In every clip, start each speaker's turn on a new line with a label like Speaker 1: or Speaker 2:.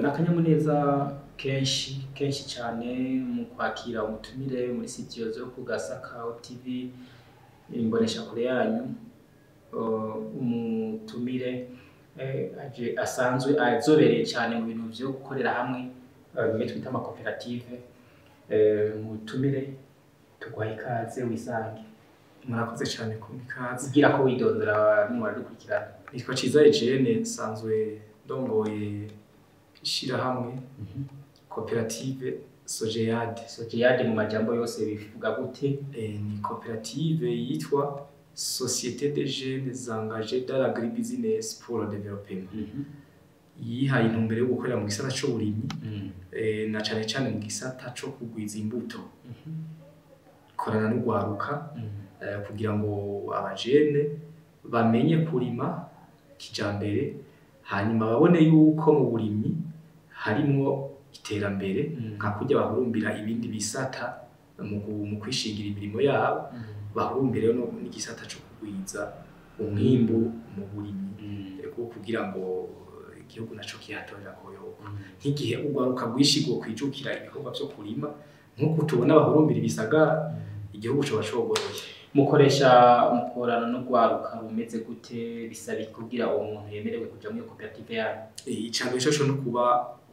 Speaker 1: Ni akanyamuneza kenshi kenshi cyane mu kwakira umutumire muri studio zo ku Gasaka TV, imboneshakure yanyu. Umutumire aje asanzwe azobereye cyane mu bintu vyo gukorera hamwe, bimwe twita amakoperative. Umutumire, tuguhaye ikaze, wisange.
Speaker 2: Murakoze cyane kumpa ikaze.
Speaker 1: Kugira ko widondora nimwaradukurikirana.
Speaker 2: Nitwa Ciza Eugene, nsanzwe ndongoye ishirahamwe koperative Sojeyade.
Speaker 1: Sojeyade mu majambo yose bivuga gute?
Speaker 2: Ni koperative yitwa Société des Jeunes Engagés dans l'Agribusiness pour le Développement. Yihaye intumbero yo gukorera mu gisata c'uburimyi, na cane cane mu gisata co kugwiza imbuto. Ikorana n'urwaruka kugira ngo abajene bamenye kurima kijambere, hanyuma babone yuko mu burimyi harimwo iterambere, nka kurya bahurumbira ibindi bisata mu kwishingira imirimo yabo, bahurumbire no n'igisata co kugwiza umwimbu mu burimyi, ego, kugira ngo igihugu naco kihatorera koyoko. Nk'igihe urwaruka rwinshi rwokwijukira ibikorwa vyo kurima nk'uko tubona bahurumbira ibisagara, igihugu coba cogoroye.
Speaker 1: Mukoresha, mukorana n'urwaruka rumeze gute? Bisaba iki kugira uwo muntu yemerewe kuja muri iyo koperative yanyu?
Speaker 2: Icambere coco no kuba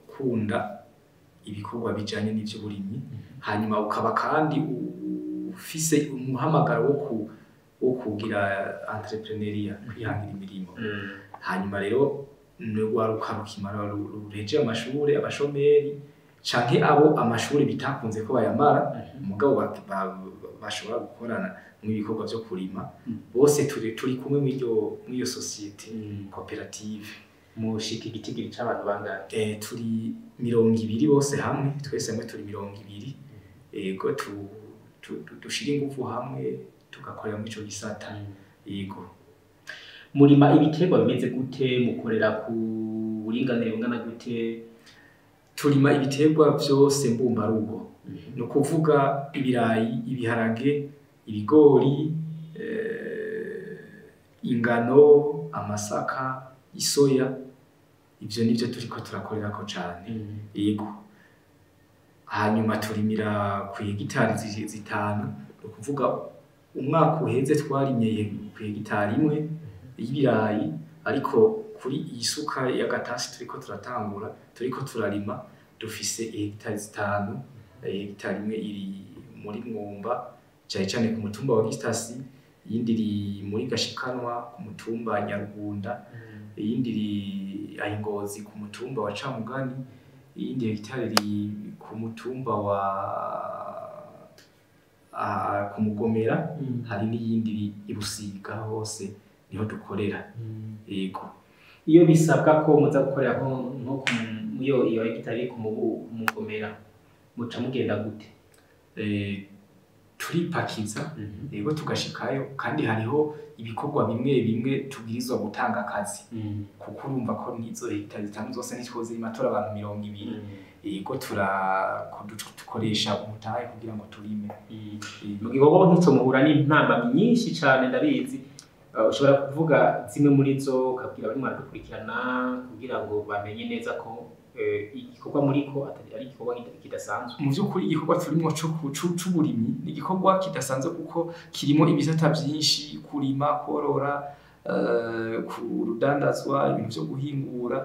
Speaker 2: ukunda ibikorwa bijanye n'ivy'uburimyi, hanyuma ukaba kandi ufise umuhamagaro wo kugira entrepreneuriat, kwihangira imirimo. Hanyuma rero n'urwaruka rukimara ruhejeje amashure, abashomeri canke abo amashuri bitakunze ko bayamara, mugabo bashobora gukorana n'ibikorwa vyo kurima. Bose turi kumwe mw'iyo société koperative.
Speaker 1: Mushika igitigiri c'abantu bangahe?
Speaker 2: Turi 20 bose hamwe, twese hamwe turi 20. Ego, dushira ingufu hamwe tugakorera muri ico gisata, yego.
Speaker 1: Murima ibiterwa bimeze gute? Mukorera ku buringanire bungana gute?
Speaker 2: Turima ibiterwa vyose mbumbarugo, ni ukuvuga ibirayi, ibiharage, ibigori, ingano, amasaka, isoya. Ivyo nivyo turiko turakorerako cane, yego. Hanyuma turimira ku hegitari 5. Ni ukuvuga umwaka uheze twarimye ku hegitari 1 y'ibirayi, ariko kuri iyi suka y'agatasi turiko turatangura, turiko turarima, dufise hegitari 5. Hegitari 1 iri muri Mwumba, cane cane ku mutumba wa Gitasi, iyindi iri muri Gashikanwa ku mutumba Nyarugunda, iyindi iri aho i Ngozi ku mutumba wa Camugani, iyindi hegitari iri ku mutumba wa ku Mugomera, hari n'iyindi iri i Busiga. Hose niho dukorera, yego.
Speaker 1: Iyo bisabwa ko muza gukorera nko iyo hegitari iri ku Mugomera, muca mugenda gute?
Speaker 2: Turipakiza, yego, tugashikayo. Kandi hariho ibikorwa bimwe bimwe tubwirizwa gutanga akazi, kuko urumva ko n'izo hegitari 5 zose ntitwozirima turi abantu 20. Yego, dukoresha umutahe kugira ngo turime.
Speaker 1: Mu gikorwa nk'ico muhura n'intambamyi nyinshi cane, ndabizi. Ushobora kuvuga zimwe muri zo, ukabwira abarimo baradukurikirana kugira ngo bamenye neza ko igikorwa muriko atari ari igikorwa kidasanzwe?
Speaker 2: Mu vy'ukuri igikorwa turimwo c'uburimyi ni igikorwa kidasanzwe, kuko kirimo ibisata vyinshi: kurima, korora, kurudandazwa, ibintu vyo guhingura.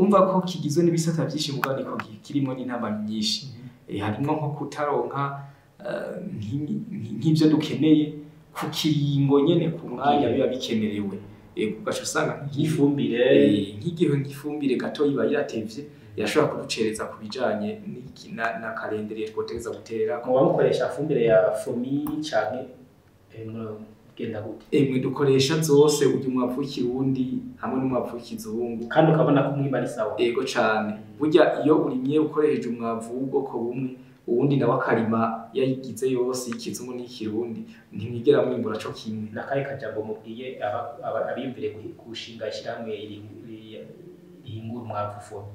Speaker 2: Umva ko kigizwe n'ibisata vyinshi, mugabo niko kirimwo n'intambamyi nyinshi. Harimwo nko kutaronka nk'ivyo dukeneye ku kiringo nyene, ku mwanya biba bikenerewe. Ugaca usanga
Speaker 1: nk'ifumbire.
Speaker 2: Nk'igihe nk'ifumbire gato iba iratevye, irashobora kuducereza ku bijanye na calendrier twotegeza gutererako.
Speaker 1: Muba mukoresha fumbire ya FOMI canke mugenda gute?
Speaker 2: Emwe, dukoresha zose, urya umwavu w'ikirundi hamwe n'umwavu w'ikizungu.
Speaker 1: Kandi ukabona ko umwimbu ari sawa?
Speaker 2: Ego cane. Burya iyo urimye ukoresheje umwavu w'ubwoko bumwe, uwundi nawe akarima yayigize yose, y'ikizungu n'ikirundi, ntimwigera mwimbura co kimwe.
Speaker 1: Nakahe kajambo mubwiye abiyumvire gushinga ishirahamwe rihingura umwavu FOMI?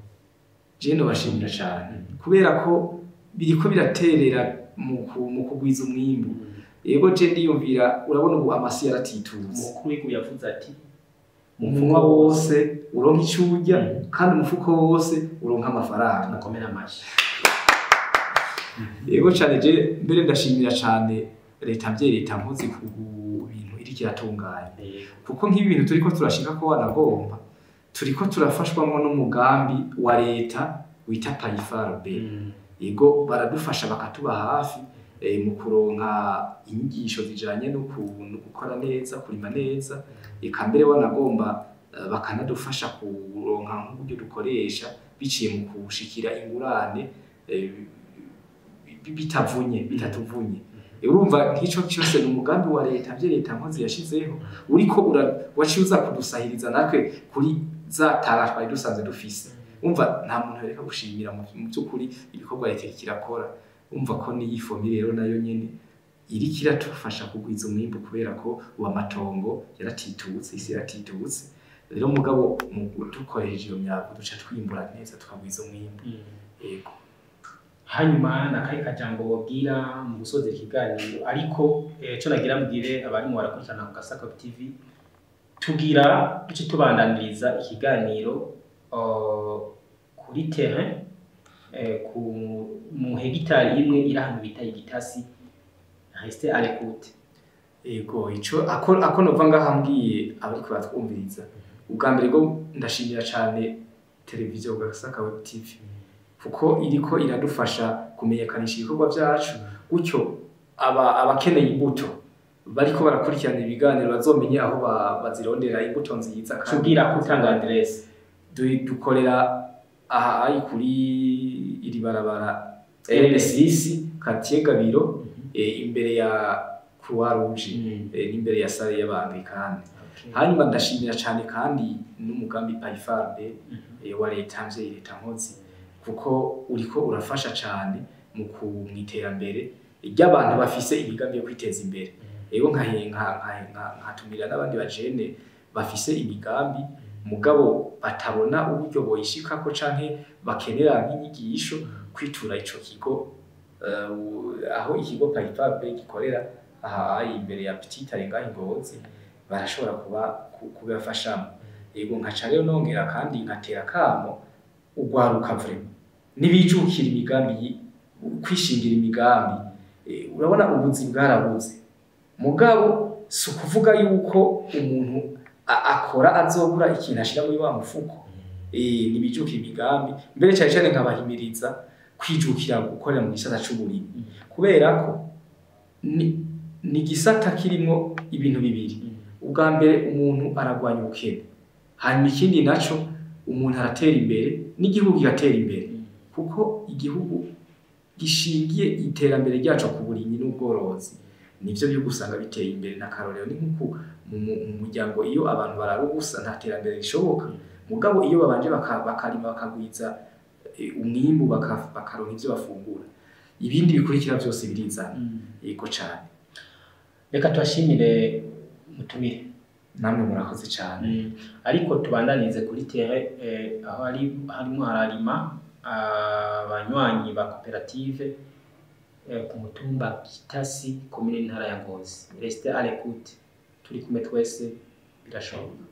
Speaker 2: Je nobashimira cane kubera ko biriko biraterera mu kugwiza umwimbu. Yego, je ndiyumvira, urabona ubu amasi yaratitutse.
Speaker 1: Umukuru w'igihugu yavuze ati
Speaker 2: Umunwa wose uronka icyo urya, kandi umufuko wose uronka amafaranga.
Speaker 1: Mukomere amashi.
Speaker 2: Yego cyane, je mbere ndashimira cyane leta mvyeyi, leta mpozi, ku bintu iriko iratunganya, kuko nk'ibi bintu turiko turashika ko wanagomba turiko turafashwamwo n'umugambi wa leta wita PAIFARB. Yego, baradufasha bakatuba hafi mu kuronka inyigisho zijanye no gukora neza, kurima neza, eka mbere wanagomba bakanadufasha kuronka nk'uburyo dukoresha biciye mu kushikira ingurane bitavunye, bitatuvunye. Urumva nk'ico cyose ni umugambi wa leta vye, leta nkozi yashizeho, uriko waciye uza kudusahiriza natwe kuri za tara twari dusanzwe dufise. Umva, nta muntu yareka gushimira mu by'ukuri ibikorwa leta iriko irakora. Umva ko n'iyi FOMI rero nayo nyene iriko iratufasha kugwiza umwimbu, kubera ko ubu amatongo yaratitutse, isi yaratitutse. Rero mugabo mu dukoresheje iyo myavu duca twimbura neza, tukagwiza umwimbu. Yego.
Speaker 1: Hanyuma nakahe kajambo wabwira mu gusoza ikiganiro? Ariko co nagira mbwire abarimo barakurikirana ku Gasaka TV, tugira duce tubandaniriza ikiganiro kuri terrain, ku mu hegitari imwe iri ahantu bita Igitasi. Restez à l'écoute.
Speaker 2: Ego, ico ako nova ngaha mbwiye abariko baratwumviriza, ubwa mbere bwo ndashimira cane televiziyo Gasaka Web TV, kuko iriko iradufasha kumenyekanisha ibikorwa vyacu, gutyo abakeneye imbuto bariko barakurikirana ibiganiro bazomenye aho bazirondera imbuto nziza kandi.
Speaker 1: Tubwira ko utanga adresse.
Speaker 2: Dukorera aha ari kuri iri barabara RN6, quartier Gabiro, imbere ya Croix Rouge, n'imbere ya salle y'Abanglikane. Hanyuma ndashimira cyane kandi n'umugambi PAIFARB wa leta mvyeyi, leta nkozi, kuko uriko urafasha cyane mu iterambere ry'abantu bafise imigambi yo kwiteza imbere. Ego, nkatumira n'abandi bajene bafise imigambi mugabo batabona uburyo boyishikako canke bakenera nk'inyigisho, kwitura ico kigo, aho ikigo PAIFARB gikorera aha imbere ya Petit Arenga Ngozi, barashobora kubafashamo. Yego, nkaca rero nongera kandi nkatera kamo ugwaruka vraiment nibijukira imigambi kwishingira imigambi. Urabona ubuzi bwarabuze, mugabo si ukuvuga yuko umuntu akora azobura ikintu ashira muri wa mufuko. Nibijukira imigambi, mbere cyane cyane nkabahimiriza kwijukira gukorera mu gisata c'uburimyi, kubera ko ni igisata kirimwo ibintu bibiri. Ubwa mbere, umuntu aragwanya ubukene, hanyuma ikindi naco, umuntu aratera imbere n'igihugu kigatera imbere, kuko igihugu gishingiye iterambere ryaco ku burimyi n'ubworozi nivyo bihugu usanga biteye imbere. N'akarorero ni nk'uku mu muryango, iyo abantu barara ubusa nta terambere rishoboka, mugabo iyo babanje bakarima, bakagwiza umwimbu, bakaronka ivyo bafungura, ibindi bikurikira vyose birizana. Yego cane.
Speaker 1: Reka tubashimire, mutumire.
Speaker 2: Namwe murakoze cane.
Speaker 1: Ariko tubandanirize kuri terrain, aho hari harimo hararima abanywanyi ba koperative ku mutumba Gitasi, komine n'intara ya Ngozi. Restez à l'écoute, turi kumwe twese, birashoboka.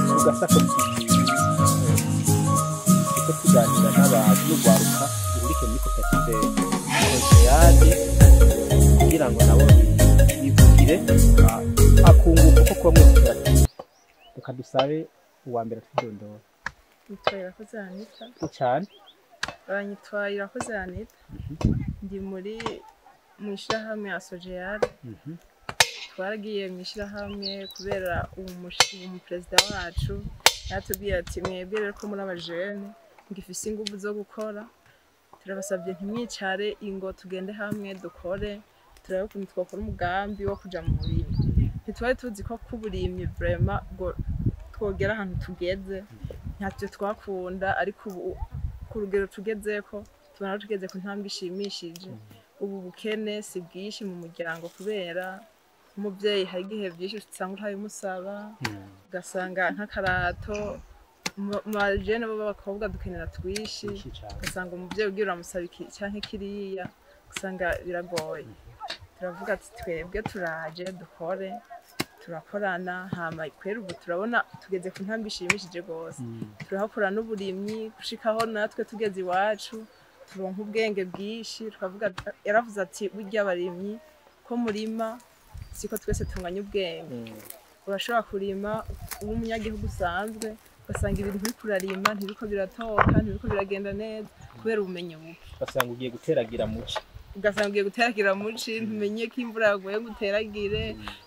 Speaker 3: Ku Gasako TV turiko tuganira n'abantu n'urwaruka ruhurikiye muri koperative Kojeyade, kugira ngo nabo bivugire akunguko ko kuba muri koperative. Reka dusabe
Speaker 1: Uwa mbere twidondora.
Speaker 4: Nitwa Irakoze Anita.
Speaker 1: Cyane.
Speaker 4: Banyitwa Irakoze Anita. Ndi muri mu ishyirahamwe ya Sojeyari. Twaragiye mu ishyirahamwe kubera umuperezida wacu yatubwiye ati mwebwe rero ko muri abajene ngifise ingufu zo gukora, turabasabye ntimwicare ingo tugende hamwe dukore, turabe ukuntu twakora umugambi wo kuja mu burimyi. Ntitwari tuzi ko kuburimyi vraiment bwo twogera ahantu tugeze, ntacyo twakunda, ariko ubu ku rugero tugezeko tubona tugeze ku ntambwe ishimishije. Ubu bukene si bwinshi mu muryango kubera umubyeyi hari igihe byinshi usanga utabimusaba, ugasanga nk'akarato mu bajene b'abakobwa dukenera twinshi, ugasanga umubyeyi ugira uramusaba iki canke kiriya, ugasanga biragoye. Turavuga ati twebwe turaje dukore, turakorana, hama kwera ubu turabona tugeze ku ntambwe ishimishije rwose. Turahakora n'uburimyi gushikaho natwe tugeze iwacu turonka ubwenge bwinshi. Twavuga, yaravuze ati burya abarimyi ko murima siko twese tunganya ubwenge. Urashobora kurima uba umunyagihugu usanzwe, ugasanga ibintu uriko urarima ntibiriko biratoka, ntibiriko biragenda neza kubera ubumenyi buke.
Speaker 1: Ugasanga ugiye guteragira muci.
Speaker 4: Ugasanga ugiye guteragira muci, ntumenye ko imvura yaguye ngo uteragire,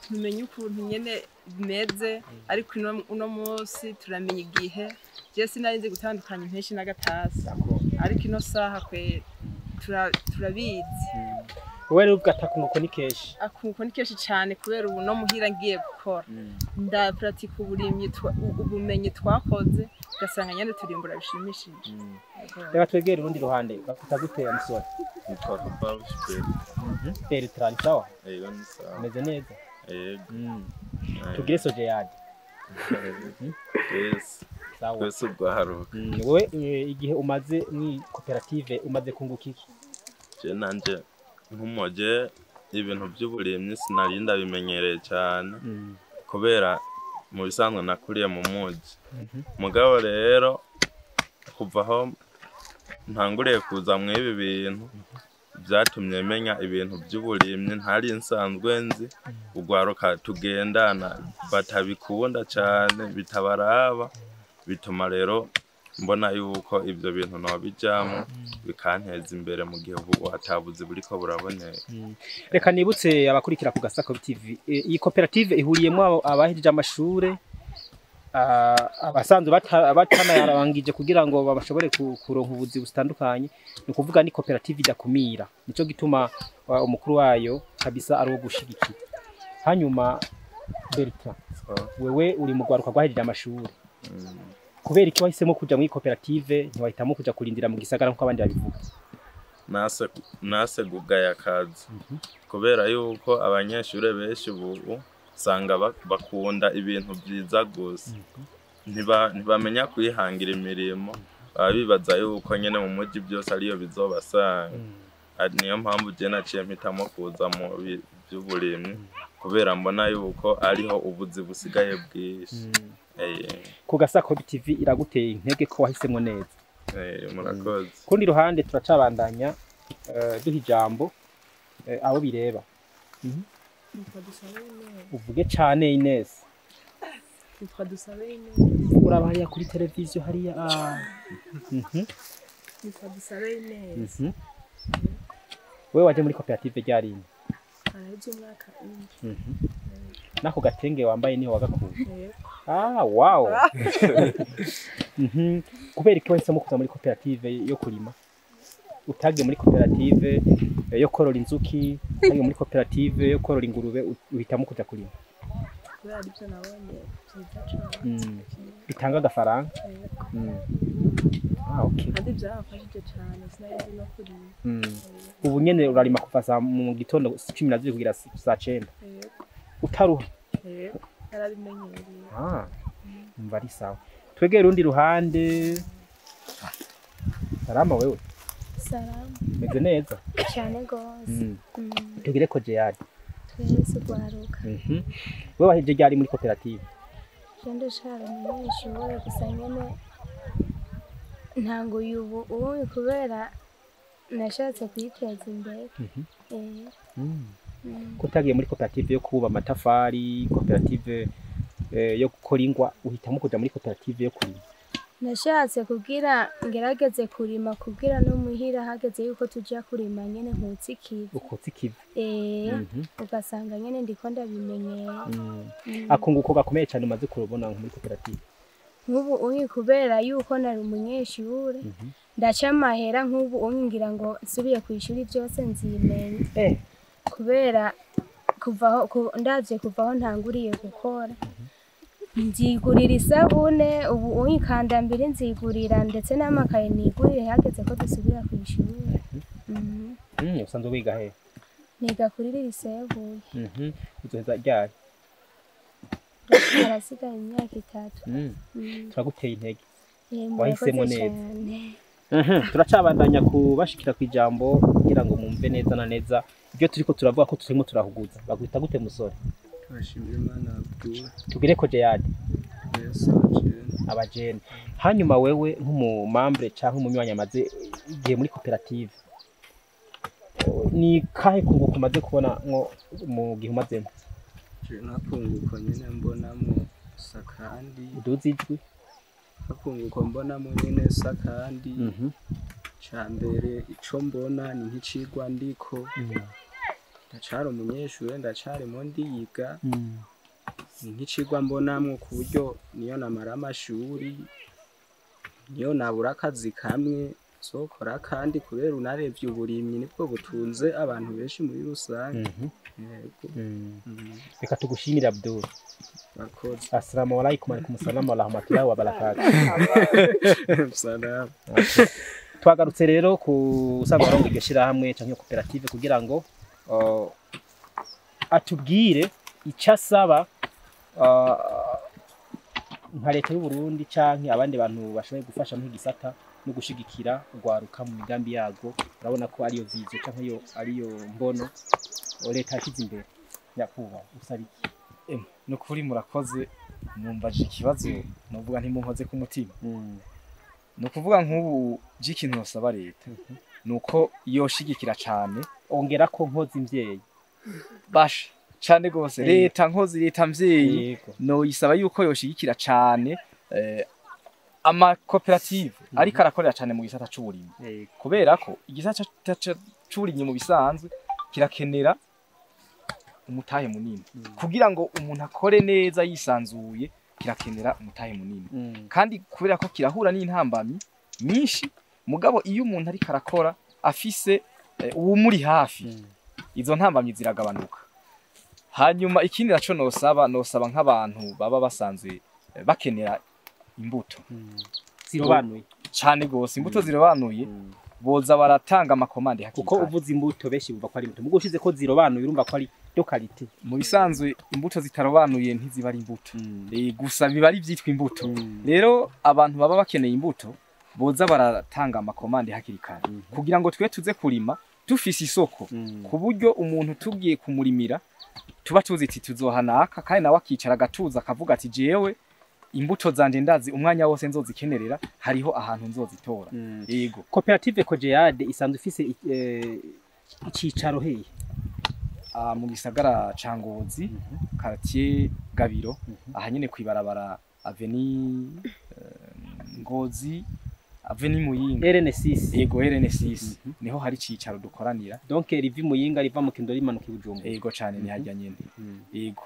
Speaker 4: ntumenye ukuntu nyene bimeze. Ariko uno munsi turamenya igihe. Je sinari nzi gutandukanya impeshi n'agatasi, ariko ino saha kwera turabizi.
Speaker 1: Wowe rero ubwo atakunguko ni kenshi.
Speaker 4: Akunguko ni kenshi cyane kubera ubu no muhira ngiye gukora ndapuratika uburimyi, ubumenyi twakoze, ugasanga nyene turimbura bishimishije.
Speaker 1: Reka twegere urundi ruhande. Bakuta gute ya musore?
Speaker 5: Nitwa Kubarushi
Speaker 1: Bertrand. Sawa?
Speaker 5: Yego, ni sawa.
Speaker 1: Umeze neza?
Speaker 5: Yego.
Speaker 1: Tugire Sojeyadi.
Speaker 5: Yes.
Speaker 1: Sawa.
Speaker 5: Twese ubwaharuka.
Speaker 1: Wowe igihe umaze muri koperative umaze kunguka iki?
Speaker 5: Je nanje nk'umoje ibintu by'uburimyi sinari ndabimenyereye cyane, kubera mu bisanzwe nakuriye mu muji. Mugabo rero kuva aho ntanguriye kuza mu ibi bintu byatumye menya ibintu by'uburimyi ntari nsanzwe nzi. Ugwaruka tugendana batabikunda cyane bitabaraba, bituma rero mbona yuko ibyo bintu nobijyamo bikanteza imbere mu gihe ubu atabuzi buriko buraboneka.
Speaker 1: Reka nibutse abakurikira ku Gasako TV, iyi koperative ihuriyemo abahejeje amashure, abasanzwe batanayarangije kugira ngo babashobore kuronka ubuzi butandukanye. Ni ukuvuga ni koperative idakumira, nico gituma umukuru wayo kabisa ari uwo gushigikira. Hanyuma Bertrand, wewe uri mu rwaruka rwahejeje amashure, kubera iki wahisemo kuja muri koperative ntiwahitamo kuja kurindira mu gisagara nkuko abandi babivuga?
Speaker 5: Nase gugaya akazi, kubera yuko abanyeshure benshi ubu usanga bakunda ibintu byiza gusa, ntibamenya kwihangira imirimo, baba bibaza yuko nyene mu muji byose ariyo bizobasanga. Niyo mpamvu je naciye mpitamo kuza mu by'uburimyi, kubera mbona yuko ariho ubuzi busigaye bwinshi.
Speaker 1: Ku Gasako TV iraguteye intege ko wahisemo neza.
Speaker 5: Murakoze.
Speaker 1: Kundi ruhande turacabandanya duha ijambo abo bireba. Uvuge cyane Ines.
Speaker 4: Nitwa Dusabe Ines.
Speaker 1: Uraba hariya kuri televiziyo hariya.
Speaker 4: Nitwa Dusabe Ines.
Speaker 1: Wewe waje muri koperative ryari?
Speaker 4: Araheze umwaka umwe.
Speaker 1: Nako gatenge wambaye niho wagakuye? Ah, wow. Kubera iki wahisemo kuza muri koperative yo kurima? Utagiye muri koperative yo korora inzuki, utagiye muri koperative yo korora ingurube, uhitamo kuja kurima?
Speaker 4: Kubera aribyo nabonye byiza cane.
Speaker 1: Bitanga agafaranga? Ah, okay.
Speaker 4: Kandi byarafashije cane, sinari nzi no kurima.
Speaker 1: Ubu nyene urarima kuva saa mu gitondo 12 kugera saa 9. Utaruha?
Speaker 4: Yego, narabimenyereye.
Speaker 1: Ah, umva ari sawa. Twegere urundi ruhande. Salama wewe.
Speaker 6: Salama.
Speaker 1: Meze neza?
Speaker 6: Cyane gose.
Speaker 1: Tugire ko Jeyadi.
Speaker 6: Twese gwaruka.
Speaker 1: Wewe wahejeje ryari muri koperative?
Speaker 6: Je ndashaka umunyeshuri gusa nyene ntango yubu ubu kubera nashatse kwiteza imbere.
Speaker 1: Kutagiye muri koperative yo kuba amatafari, koperative yo gukora ingwa, uhitamo kuja muri koperative yo kurima.
Speaker 6: Nashatse kugira ngerageze kurima kugira no muhira hageze yuko tuja kurima nyene nkutse ikivi.
Speaker 1: Ukotse ikivi.
Speaker 6: Ugasanga nyene ndiko ndabimenyera.
Speaker 1: Akunguko gakomeye cyane umaze kurubona muri koperative?
Speaker 6: Nk'ubu unyi kubera yuko nari umunyeshure, ndaca amahera nk'ubu unyi ngira ngo nsubiye ku ishuri byose nzimenya. Kubera kuvaho ndavye kuvaho ntanguriye gukora, nzigurira isabune, ubu unyi kanda mbiri nzigurira ndetse n'amakaye nigurire hageze ko dusubira ku ishuri.
Speaker 1: Usanzwe wiga he?
Speaker 6: Niga kuri lycée Huye.
Speaker 1: Uzoheza ryari?
Speaker 6: Harasigaye imyaka 3.
Speaker 1: Turaguteye intege. Wahisemo neza. Turacabandanya kubashikira ku ijambo kugira ngo mumve neza na neza ibyo turiko turavuga ko turimo turahuguza. Baguhita gute musore?
Speaker 7: Turashimira Imana Abdul.
Speaker 1: Tugire ko Jeyadi. Abajene. Hanyuma wewe nk'umumambre canke umunywanyi amaze igihe muri koperative, ni kahe kunguko umaze kubona nko mu gihe umazemo?
Speaker 7: Nakunguko nyene mbonamo sakandi.
Speaker 1: Uduze ijwi.
Speaker 7: Akunguko mbonamo nyene sakandi. Cambere ico mbona ni nk'icigwa ndiko. Ndacari umunyeshure, ndacari mu ndiga. Ni nk'icigwa mbonamwo ku buryo niyo namara amashuri, niyo nabura akazi kamwe sokora kandi, kubera unarebye uburimyi nibwo butunze abantu benshi muri rusange.
Speaker 1: Reka tugushimire Abdul.
Speaker 7: Murakoze.
Speaker 1: Assalamu alaikum wa rahmatullahi wa barakatuh wa barakatuh.
Speaker 7: Salam.
Speaker 1: Twagarutse rero ku usanga barongo iryo shirahamwe canke koperative kugira ngo atubwire icyo asaba nka leta y'u Burundi canke abandi bantu bashoboye gufasha mu gisata no gushigikira ugwaruka mu migambi yago. Urabona ko ariyo vision canke yo ariyo mbono leta yashyize imbere. Nyakubahwa, usaba iki?
Speaker 2: No kuri murakoze, mumbaje ikibazo novuga ntimunkoze ku mutima. No kuvuga nk'ubu j'ikintu nosaba leta nuko yoshigikira cane,
Speaker 1: ongera ko nkozi imvyeyi
Speaker 2: basha cane gose. Leta nkozi, leta mvyeyi no isaba yuko yoshigikira cane amakoperative ariko arakorera cane mu gisata c'uburimyi, kubera ko igisata c'uburimyi mu bisanzwe kirakenera umutahe munini. Kugira ngo umuntu akore neza yisanzuye kirakenera umutahe munini. Kandi kubera ko kirahura n'intambamyi nyinshi, mugabo iyo umuntu ariko arakora afise uwumuri hafi, izo ntambamyi ziragabanuka. Hanyuma ikindi naco nosaba nk'abantu baba basanzwe bakenera imbuto
Speaker 1: zirobanuye
Speaker 2: cane gose, imbuto zirobanuye boza baratanga amakomande hakiri
Speaker 1: kuko uvuze imbuto benshi bumva ko ari imbuto, mugo ushize ko zirobanuye urumva ko ari do qualité.
Speaker 2: Mu bisanzwe imbuto zitarobanuye ntiziba ari imbuto, gusa biba ari byitwa imbuto. Rero abantu baba bakeneye imbuto boza baratanga amakomande hakiri kare kugira ngo twe tuze kurima dufise isoko, ku buryo umuntu tugiye kumurimira tuba tuzi ati tuzohanaka, kandi nawe akicara agatuza akavuga ati jewe imbuto zanje ndazi umwanya wose nzozikenerera hariho ahantu nzozitora. Yego.
Speaker 1: Koperative Kojeyade isanzwe ifise icicaro hehe?
Speaker 2: Mu gisagara ca Ngozi, quartier Gabiro, aha nyene kwibarabara Avenue Ngozi, Avenue Muyinga,
Speaker 1: RN6.
Speaker 2: Yego, RN6 niho hari icicaro dukoranira.
Speaker 1: Donc rivi Muyinga riva mu Kindo rimanuka i Bujumbura.
Speaker 2: Yego cane, ni harya nyene. Yego.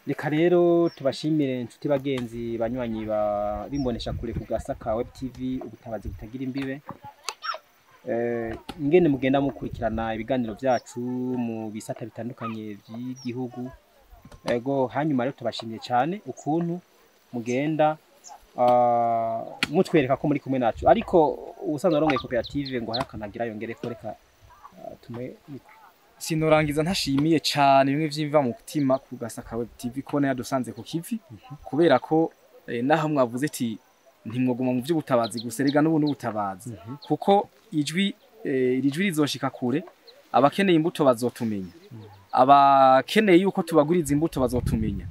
Speaker 1: Reka rero tubashimire inshuti bagenzi banywanyi ba bimbonesha kure ku Gasaka Web TV, ubutabazi butagira imbibe. Ingene mugenda mukurikirana ibiganiro byacu mu bisata bitandukanye by'igihugu. Ego, hanyuma rero tubashimiye cyane ukuntu mugenda mutwereka ko muri kumwe nacu. Ariko ubusanzwe arongoye koperative ngo harakanagira yongere ko reka tume
Speaker 2: sinorangiza ntashimiye cyane bimwe vy'imva mu mutima ku Gasaka Web TV ko na yadusanze ku kivi, kubera ko naho mwavuze ati ntimwoguma mu by'ubutabazi gusa, rega n'ubu n'ubutabazi, kuko ijwi iri rizoshika kure, abakeneye imbuto bazotumenya, abakeneye yuko tubaguriza imbuto bazotumenya,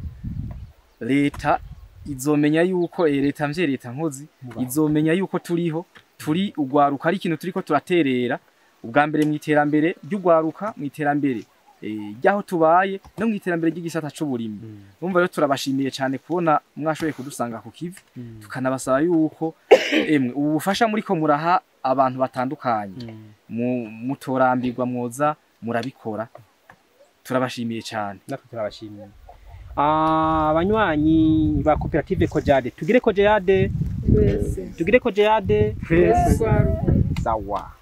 Speaker 2: leta izomenya yuko leta mvye leta nkozi izomenya yuko turiho, turi ugwaruka ari ikintu turiko turaterera ubwa mbere mu iterambere ry'ugwaruka, mu iterambere ry'aho tubaye no mu iterambere ry'igisata c'uburimyi. Urumva rero turabashimiye cyane kubona mwashoboye kudusanga ku kivi, tukanabasaba yuko emwe ubu bufasha muriko muraha abantu batandukanye mutorambirwa, mwoza murabikora. Turabashimiye cyane.
Speaker 1: Natwe turabashimiye. Abanywanyi ba koperative Kojade, tugire Kojade,
Speaker 4: Twese.
Speaker 1: tugire Kojade.
Speaker 4: Twese.
Speaker 1: Sawa.